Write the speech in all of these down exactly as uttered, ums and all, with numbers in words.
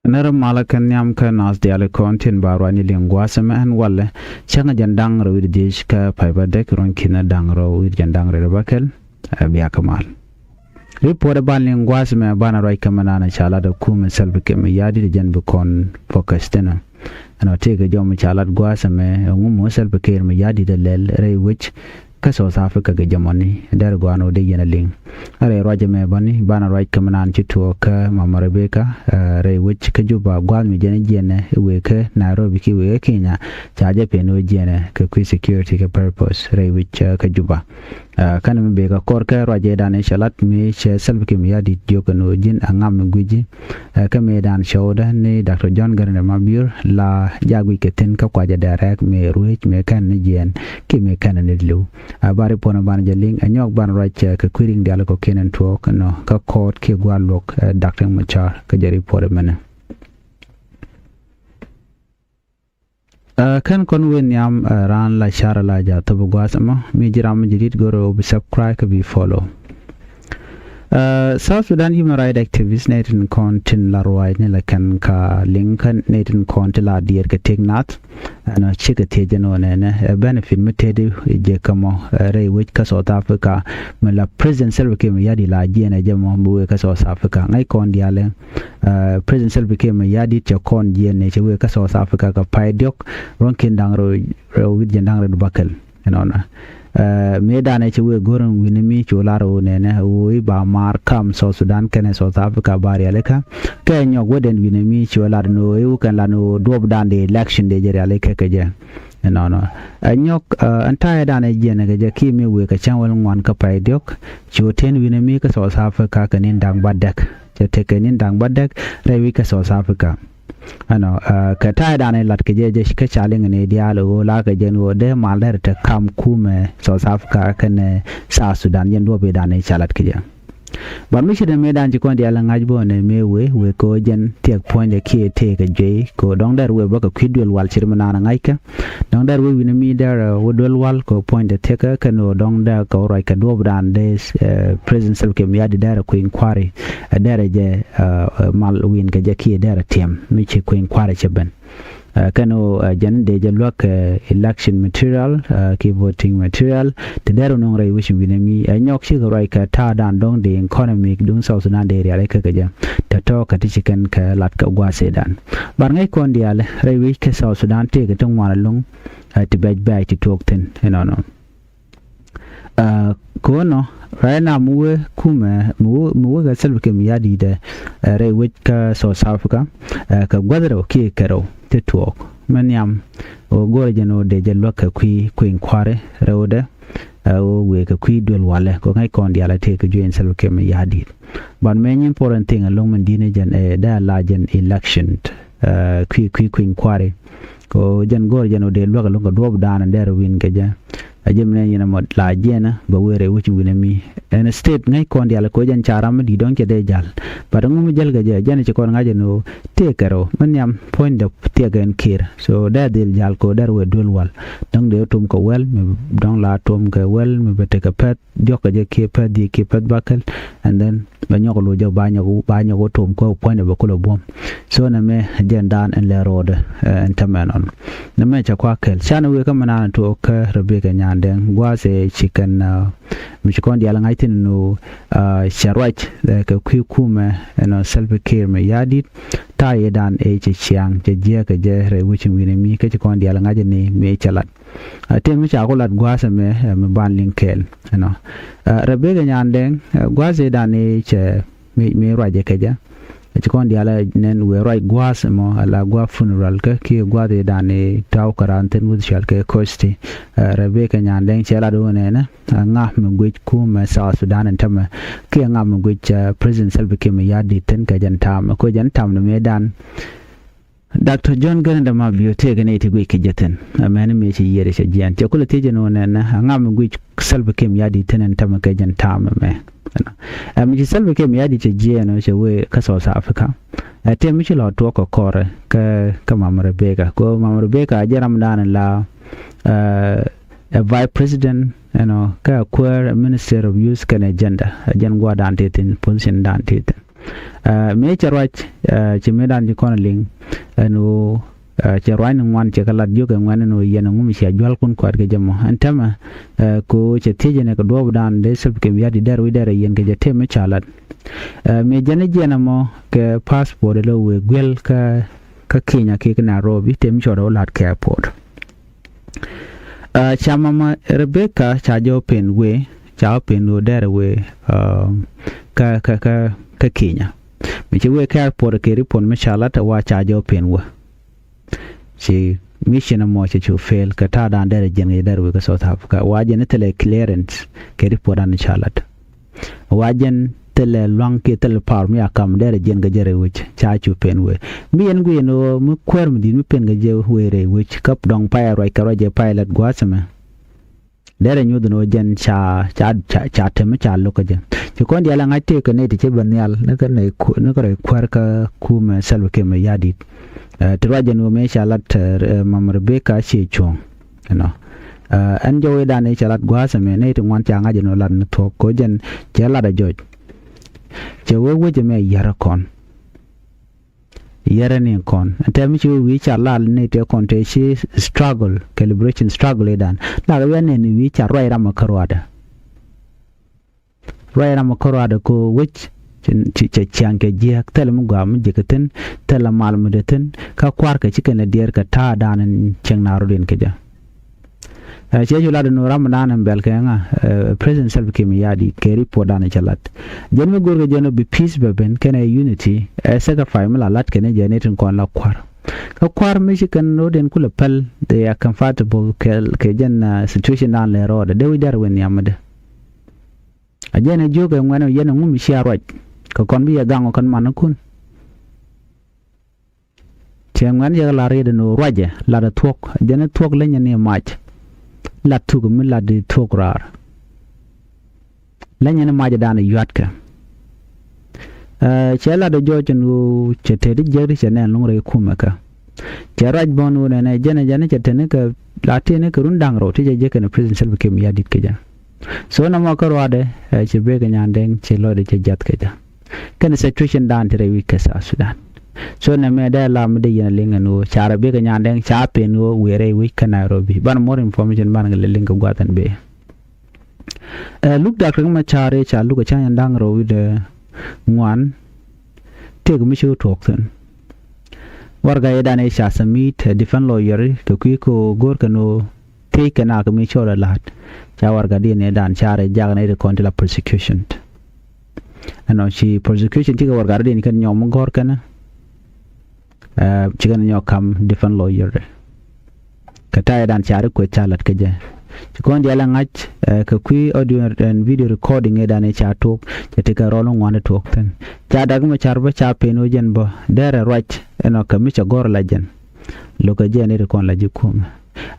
Nɛrɛ malä kɛ nhiam kä naath diaal kɔn tin ba ruacni liŋ gua̱a̱th ɛmɛ ɛn walɛ. Cäŋ jɛn da̱ŋ rɛw wi̱cdɛ dhieec kä pay bädäk ruɔ̱n ki̱n da̱ŋ rɛw wi̱cdɛ jɛn da̱ŋ rɛw bäkɛl. Ɛ bia kä mal. Ripuɔt ɛ ban liŋ gua̱a̱th ɛmɛ banɛ ruac kä mɛ nanɛ ca lat ɛ kumɛ Salva Kiir Mayardit jɛn bi kɔn focus thinɛ. Ɛn ɔ tëëkɛ jɔm ca lat gua̱a̱th ɛmɛ ɛŋu mɔ Salva Kiir Mayardit ɛ lɛl rɛy wec kä South Africa kɛ jɔmɔni dɛr gɔaa ni wä dee yɛn a liŋ. A rɛy ruac ɛmɛ bäni banɛ ruac kɛ mi naan ci tuɔɔk kä Mama Rebecca, ɛ, rɛy wec kä Juba gua̱a̱th mi jɛn jiɛnɛ wëë kä Nairobi ki wëë kä Kenya. Ca jɛ pen wä jiɛnɛ kɛ kui̱ security kɛ purpose rɛy wec, ɛ, kä Juba. Ɛ, kɛn mi bek a kɔr kɛ ruac ëëdan i̱ cɛ lat mi cɛ Salva Kiir Mayardit jiök ɛn ɣöö ji̱n a ŋam mi gui̱ci. Ɛ, kä mëëdan cɔwdä ni Doctor John Garang de Mabior la jaak guic kɛ thi̱n kä kuacä dɛrɛk mëë ruëëc mëë kɛn ni jiɛɛn kiɛ mëë kɛn ni li̱w. Ɛ, ba ripuɔt ni ban jɛ liŋ ɛ nyɔk ban ruac, ɛ, kɛ kui̱ ri̱ŋ diaal kɔ̱kiɛn ɛn tuɔɔk ɛnɔ kä kɔɔt kiɛ gua̱a̱r luɔ̱k, ɛ, Doctor Machar kä jɛ ripuɔt ɛmɛnɛ. Ɛ, kɛn kɔn wen nhiam, ɛ, raan la car la ja̱ thop gua̱a̱th ɛmɔ mi ji̱ ram mi ji̱ di̱t go̱rɛ wä bi subscribe kä bi follow. Ɛ, South Sudan human rights activist nɛy tin kɔn tin la ruac ni la kɛn ka liŋ kä nɛy tin kɔn ti la diɛɛr kɛ tëk nath. Ɛn ɔ cikɛ thiec jɛn ɣän ɛnɛ ɛ benefit mi tëëdi jɛ kä mɔ, ɛ, rɛy wec kä South Africa. Mi la President Salva Kiir Mayardit la jiɛn ɛ jɛ mɔ bi wee kä South Africa ŋäc kɔn diaal ɛ. Ɛ, President Salva Kiir Mayardit cɛ kɔn jiɛn ni cɛ wee kä South Africa kɛ pay diɔ̱k ruɔ̱ŋ ki̱n da̱ŋ rɛw, rɛw wi̱c jɛn da̱ŋ rɛw bäkɛl. Ɛnɔnɔ. Ɛ, mëëdan ɛ cɛ wee go̱r ɛn wi̱n mi cu lar ɣöö nɛnɛ ɣöö i̱ ba maar kam South Sudan kɛnɛ South Africa ba rialikä. Kɛ nyɔk wä den wi̱n mi cu lar ni ɣöö i̱ wä kɛn lar ni ɣöö duɔ̱pdan di election di jɛ rialikä kɛ jɛ. Ɛnɔnɔ. Ɛ nyɔk, ɛ, ɛn ta̱yɛ dan ɛ jiɛn kɛ jɛ ki mi wee kɛ cäŋ wäl ŋuan kä pay diɔ̱k. Cu tien wi̱n mi kä South Africa kɛ ni̱n da̱ŋ bädäk. Cɛ tekɛ ni̱n da̱ŋ bädäk rɛy wi̱c kä South Africa. Ɛnɔ, ɛ, kɛ ta̱yɛ dan ɛ lat kɛ jɛ jɛ kä ca liŋ ni diaal ɣöö la kɛ jɛn ɣöö dee mal dɛr te kam kumɛ South Africa kɛnɛ South Sudan jɛn duɔ̱p i̱ dan ɛ ca lat kɛ jɛ. But mi ci dee mëëdan ci kɔn diaal ŋa̱c bä nɛ mëë wee wee kɛ ɣöö jɛn thiɛk puɔ̱nydɛ kiɛ tëëkɛ juey kɛ ɣöö dɔ̱ŋ dɛr wee bä kɛ kui̱ duël wal ci ri mi naan ŋa̱ckɛ. Dɔ̱ŋ dɛr wee wi̱n mi dɛr, ɛ, wä duël wal kɛ ɣöö puɔ̱nydɛ thiɛkä kɛn ɣöö dɔ̱ŋ dɛr kɛ wä ruac kɛ duɔ̱ɔ̱pdan dee, ɛ, President Salva Kiir Mayardit dɛr ɛ kui̱ inquiry, ɛ, dɛr ɛ jɛ, ɛ, ɛ, mal wi̱n kɛ jɛ kiɛ dɛr ɛ tiɛm mi ci kui̱ inquiry cɛ ben. Ɛ, kɛn ɣöö, ɛ, jɛn dee jɛ luäk kɛ election material, ɛ, ki voting material ti dɛr ɣä nöŋ rɛy wec wi̱n mi ɛ nyɔk cikɛ ruac kɛ ta̱a̱dan dɔ̱ŋ dee economy duŋ South Sudan dee rialikä kɛ jɛ. Tɛ tɔ̱ kɛ ti ci kɛn kɛ lat kɛ gua̱a̱th ëëdan. Bar ŋäc kɔn diaal rɛy wec kɛ South Sudan tëëkɛ ti ŋuan ɛlɔ̱ŋ, ɛ, ti bɛc bɛc ti tuɔɔk thi̱n ɛnɔnɔ. Ɛ, kɛ ɣöö nɔ right now mi wee kumɛ mi wee, mi wee kɛ Salva Kiir Mayardit, ɛ, rɛy wec kä South Africa, ɛ, kɛ gua̱th rɛw kiɛ kɛ rɛw ti tuɔɔk mi nhiam. Ɣöö go̱rɛ jɛn ɣöö dee jɛ luäk kɛ kui̱ kui̱ inquiry rɛwdɛ, ɛ, ɣöö wëë kɛ kui̱ duël walɛ kɛ ŋäc kɔn diaal ɛ tëëkɛ juey in Salva Kiir Mayardit. But mɛ nyin important thing ɛlɔ̱ŋ min di̱t ni jɛn ɛ dee a la jɛn election, ɛ, kui̱ kui̱ kui̱ inquiry. Kɛ ɣöö jɛn go̱o̱r jɛn ɣöö dee luäk ɛlɔ̱ŋ kɛ duɔ̱ɔ̱pdan ɛn dɛr wi̱n kɛ jɛ. A jɛ mi nɛn yɛn ɛmɔ la jiɛnä bɛ wëë rɛy wec wi̱n ɛmi. Ɛn state ŋäc kɔn diaal kɛ ɣöö jɛn ca ram mi di̱i̱t dɔ̱ŋ cɛ dee ja̱l. But ɛŋu mi jäl kɛ jɛ jɛn ci kɔn ŋa̱c ɛn ɣöö tëëkɛ rɛw mi nhiam puɔ̱nydɛ thiɛk ɛn Kiir. So dee dhil ja̱l kɛ ɣöö dɛr wëë duël wal. Dɔ̱ŋ dee tom kɛ wäl mi dɔ̱ŋ la tom kɛ wäl mi bɛ tekɛ pɛth diɔ̱k kɛ jɛ kiɛ pɛth dhieec kiɛ pɛth bäkɛl. And then bɛ nyɔk loc jɛ ba nyɔk ba nyɔk wä tom kä puɔ̱nydɛ bɛ kulɛ buɔ̱m. So nɛ mɛ jɛn dan ɛn lɛ ro̱o̱dɛ, ɛ, ɛn tämɛ nɔn. Nɛ mɛ cɛ kua kɛl canɛ wëë kä mɛ naan tuɔɔk kä Rebecca Nyandɛŋ gua̱a̱th ɛ ci kɛn, ɛ, mi ci kɔn diaal ŋa̱c thi̱n nu, ɛ, cɛ ruac, ɛ, kɛ kui̱ kumɛ ɛnɔ Salva Kiir Mayardit. Ta̱a̱ yɛ dan ɛ cɛ ciaŋ cɛ jiɛɛk kɛ jɛ rɛy wec wi̱n ɛmi kä ci kɔn diaal ŋa̱c ni mëë cɛ lat. Ɛ, tëë mi ca ku lat gua̱a̱th ɛmɛ, ɛ, mi ban liŋ kɛɛl ɛnɔ. Ɛ, Rebecca Nyandɛŋ, ɛ, gua̱a̱th ëëdan ëë cɛ mi, mi ruacɛ kɛ jɛ. Ɛ, ci kɔn diaal ɛ nɛn wëë ruac gua̱a̱th ɛmɔ ala gua̱a̱th funeral kä kiɛ gua̱a̱th ëëdan ëë ta̱w kɛ raan thi̱n wi̱th cɔal kɛ Kirsty. Ɛ, Rebecca Nyandɛŋ cɛ lat wä nɛnɛ, ɛ, ŋa mi guic kumɛ South Sudan ɛn tämɛ kiɛ ŋa mi guic, ɛ, President Salva Kiir Mayardit thi̱n kɛ jɛn ta̱a̱m kɛ jɛn ta̱a̱m ni mëëdan. Doctor John Garang de Mabior tëëkɛ nɛy ti guic kɛ jɛ thi̱n. Amäni mëë ci yiëëdɛ cɛ jiɛɛn cɛ kulɛ thiec ɛn ɣöö nɛnɛ a ŋa mi guic Salva Kiir Mayardit thi̱n ɛn tämɛ kɛ jɛn ta̱a̱m ɛmɛ. Ɛnɔ. Ɛ, mi ci Salva Kiir Mayardit cɛ jiɛɛn ɔ cɛ wee kä South Africa. Ɛ, tëë mi ci lɔ tuɔɔk kɛ kɔrɛ kä, kä Mama Rebecca. Kɛ ɣöö Mama Rebecca a jɛ ramdan la, ɛ, ɛ Vice President, you know, kä a kuäär Minister of Youth kɛnɛ Gender. Ɛ jɛn gua̱a̱dan tëë thi̱n, position dan tëë thi̱n. Ɛ, mëë cɛ ruac, ɛ, ci mëëdan ci kɔn liŋ ɛn ɣöö, ɛ, cɛ ruac ni ŋuan cɛ kɛ lat jiök ɛ ŋuɛ̈n ɛn ɣöö yɛn ɛŋu mi cia jualkun kuat kɛ jɛ mɔ. Ɛn täämɛ, ɛ, kɛ ɣöö cɛ thiec ɛn ɛ kɛ duɔɔpdan dee Salva Kiir Mayardit dɛr wi̱c dɛr ɛ yɛn kɛ jɛ tëë mi ca lat. Ɛ, mëë jɛn ɛ jiɛn ɛmɔ kɛ passport ɛ lɔ wëë guiɛl kä, kä Kenya kiɛ kä Nairobi tëë mi cɔɔdɛ wä la̱t kɛ airport. Ɛ, ca mama Rebecca ca jɛ wä pen wëë, ca wä pen ɣöö dɛrɛ wëë, ɛ, kä, kä, kä, kä Kenya. Mi ci wëë kä airport kɛ report mi ca lat ɛ wa ca jɛ wä pen wä. Ci mission ɛmɔ cɛ cu fail kɛ ta̱a̱dan dɛrɛ jiɛn kɛ jɛ dɛrɛ wëë kä South Africa. Wa jɛn thilɛ clearance kɛ report dan ca lat. Wa jɛn thilɛ lua̱ŋ kiɛ thilɛ power mi a kam dɛrɛ jiɛn kɛ jɛ rɛy wec ca cu pen wëë. Mi yɛn guic ɛn ɣöö mi kuäär mi di̱i̱t mi pen kɛ jɛ wëë rɛy wec kä dɔ̱ŋ pay a ruac kɛ ruac jɛ pay lat gua̱a̱th ɛmɛ. Dɛrɛ nyuth ɛn ɣöö jɛn ca, ca, ca, ca tɛm mi ca lo̱k kä jɛ. Ci kɔn diaal ɛ ŋa̱c tëëk kɛ nɛy ti cɛ ben nhial ni kä nɛy ku-, ni kä rɛy kuäär kä kumɛ Salva Kiir Mayardit. Ɛ, ti ruac ɛn ɣöö mëë ca lat, ɛ, mam Rebecca ciɛ cuɔ̱ɔ̱ŋ. Ɛnɔ. Ɛ, ɛn jɔwecdan i̱ cɛ lat gua̱a̱th ɛmɛ nɛy ti ŋuan ca ŋa̱c ɛn ɣöö lat ni thuɔ̱k kɛ ɣöö jɛn cɛ lat ɛ jɔc. Cɛ wee wec ɛmɛ yär ɛ kɔn. Yär ɛ ni kɔn. Ɛn tɛm mi ci wee wi̱i̱ ca lat nɛy tëë kɔn tëë ci struggle kɛ liberation struggle i̱dan. Lakɛ wi̱i̱ anɛn wi̱i̱ ca ruac ram ɛ kä ruaadɛ. Ruac ram ɛ kä ruaadɛ kɛ ɣöö wec ci, ci, cɛ ciaŋ kɛ jiääk thilɛ mi gɔaa mi jiäkä thi̱n, thilɛ mal mi dee thi̱n, kä kua̱rkɛ ci kɛn lɛ diɛɛr kɛ ta̱a̱dan in cieŋ na rɔ̱diɛn kɛ jɛ. Ɛ, ciɛ cu lat ɛn ɣöö ram mi dan ɛn bɛl kɛ ŋa, ɛ, President Salva Kiir Mayardit kɛ report dan cɛ lat. Jɛn mi go̱o̱rkɛ jɛn ɔ bi peace bɛ ben kɛnɛ unity, ɛ, sacrifice mi la lat kɛnɛ jɛ ni tin kɔn la kua̱r. Kä kua̱r mi ci kɛn rɔ̱diɛn kulɛ päl, they are comfortable kɛ, kɛ jɛn, ɛ, situation dan lɛ rɔɔdɛ. Dee wi̱c dɛr wä nhiam mi dee. A jɛn ɛ jiök ɛ ŋuɛ̈n ɔ yɛn ɛŋu mi cia ruac kɛ kɔn bi yɛ gaŋ ɔ kɛn manikun. Cɛ ŋuɛ̈n cɛ kɛ la̱r yet ɛn ɣöö ruacɛ lat ɛ thuɔ̱k, jɛn ɛ thuɔ̱k länyɛ ni mac. Lat thuk mi lat di thuɔ̱k raar. Länyɛ ni mac ɛ dan ɛ yua̱tkɛ. Ɛ, cɛ lat ɛ jɔɔc ɛn ɣöö cɛ tëë di jiäk di cɛ nɛn lo̱ŋ rɛy kumɛ kä. Cɛ ruac bɔn ɣöö nɛnɛ jɛn ɛ jɛn ɛ cɛ tëë ni kɛ la tëë ni kɛ run da̱ŋ rɛw ti cɛ jiäk kɛn ɛ President Salva Kiir Mayardit kɛ jɛ. So nɔmɔ kä ruaadɛ, ɛ, cɛ bek ɛ nyan dɛŋ cɛ lɔcdɛ cɛ jiath kɛ jɛ. Kɛn situation dan ti rɛy wi̱c kä South Sudan. So nɛ mɛ dee la mi dee yɛn a liŋ ɛn ɣöö ca rɛ bek ɛ nyan dɛŋ ca pen ɣöö wëë rɛy wi̱c kä Nairobi. Banɛ more information banɛ kɛ lɛ liŋ kɛ gua̱th ɛn bëë. Ɛ, luk Dak Riek Machar ëë ca luk ɛ cäŋ ɛn da̱ŋ rɛw wi̱cdɛ ŋuan. Tëëk mi ci wä tuɔɔk thi̱n. Warɛga ëë dan ëë ca submit, ɛ, defense lawyer kɛ kui̱ kɛ ɣöö go̱o̱rkɛ ni ɣöö thiec kɛ nak mi cɔɔl ɛ la̱t. Ca warɛgadiɛn ëë dan ca rɛ jak ni ri kɔn ti la prosecution. Ɛnɔ ci prosecution ti kɛ warɛgadiɛn kɛn nyɔk mi gɔ̱r kɛn. Ɛ, ci kɛn nyɔk kam defense lawyer. Kɛ ta̱yɛ dan ca ri kueth ca lat kɛ jɛ. Ci kɔn diaal ɛ ŋa̱c, ɛ, kɛ kui̱ audio and video recording ëë dan ëë ca tuɔɔk, cɛ ti kɛ rɔl ŋuan ɛ tuɔɔk thi̱n. Ca Dak Machar bä ca pen ɣöö jɛn bä derɛ ruac ɛnɔ kɛ mi cɛ gɔ̱r la jɛn. Lo̱kɛ jɛ ni ri kɔn la ji̱ kumɛ.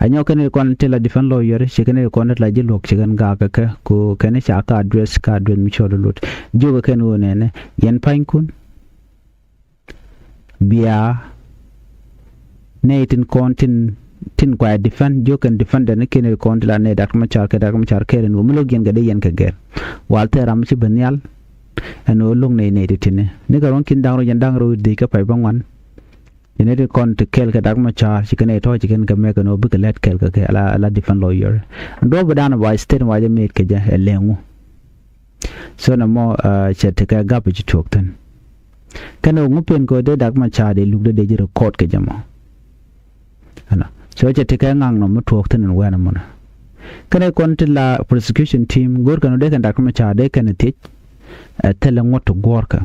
A nyɔk kɛn ri kɔn ti la defense lawyer, ci kɛn ri kɔn ti la ji̱ luɔ̱k ci kɛn gaak kɛ kɛ, ku kɛn ca ka address, ka address mi cɔɔd luɔt. Jiökɛ kɛn ɣöö nɛnɛ, yɛn pa̱nykun. Bia nɛy tin kɔn tin, tin kua defend, jiök kɛn defend ni kɛn ri kɔn ti la nɛy Dak Machar kɛ Dak Machar kɛɛl ɛn ɣöö mi lo̱k yɛn kɛ dee yɛn kɛ gɛr. Wal thɛɛr ram mi ci ben nhial, ɛn ɣöö lo̱k nɛy nɛy ti tini. Ni kɛ ruɔ̱n kin da̱ŋ rɛw jɛn da̱ŋ rɛw dhieec kä pay bä ŋuan. Yɛn ɛ ti kɔn ti kɛl kɛ Dak Machar, ci kɛn ɛ tɔ̱ ci kɛn kɛ mɛk ɛn ɣöö bikɛ lɛt kɛl kɛ kɛ ala, ala defense lawyer. Ɛn duɔ̱ɔ̱p bi dan ɛ by state wa jɛ mëët kɛ jɛ ɛ lɛŋu. So nɛ mɔ, ɛ, cɛ ti kɛ gap ci tuɔɔk thi̱n. Kɛn ɛ ŋu pen kɛ ɣöö dee Dak Machar dee luk dee dee ji̱ record kɛ jɛ mɔ. Ɛnɔ. So cɛ ti kɛ ŋaŋ nɔ mi tuɔɔk thi̱n ɛn wɛn ɛmɔnɛ. Kɛn ɛ kɔn ti la prosecution team, go̱o̱r kɛn ɣöö dee kɛn Dak Machar dee kɛn ɛ thiec. Ɛ, thilɛ ŋuɔ̱t ti guɔ̱ɔ̱rkä.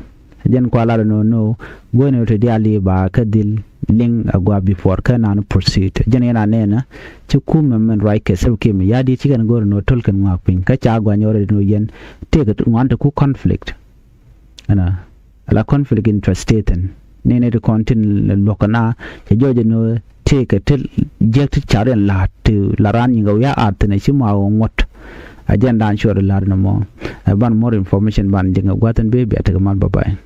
Jɛn kua lat ɛn ɣöö nɔ, guäth ni ɣöö ti diaal i̱ ba kä dhil liŋ a gɔaa before kä nan proceed. Jɛn yɛn a nɛnɛ, ci kumɛ min ruac kɛ Salva Kiir Mayardit ci kɛn go̱o̱r ɛn ɣöö töl kɛn ŋɔak piny. Kä ca gɔaa nyɔr ɛn ɣöö yɛn tëëk ŋuan ti ku conflict. Ɛnɔ, ala conflict interest tëë thi̱n. Ni ni ti kɔn tin luɔ̱k kɛ na, cɛ jɔɔc ɛn ɣöö tëëkɛ ti jiäk ti car in la̱a̱t ti la raan nyiŋ kɛ wiaa aat thi̱n ɛ ci ma ɣöö ŋuɔ̱t. A jɛn daan cuɔt in la̱a̱t in ɛmɔ. Ɛ ban more information ban ji̱ ŋɛ gua̱th in bee bia tekɛ mal, bye bye.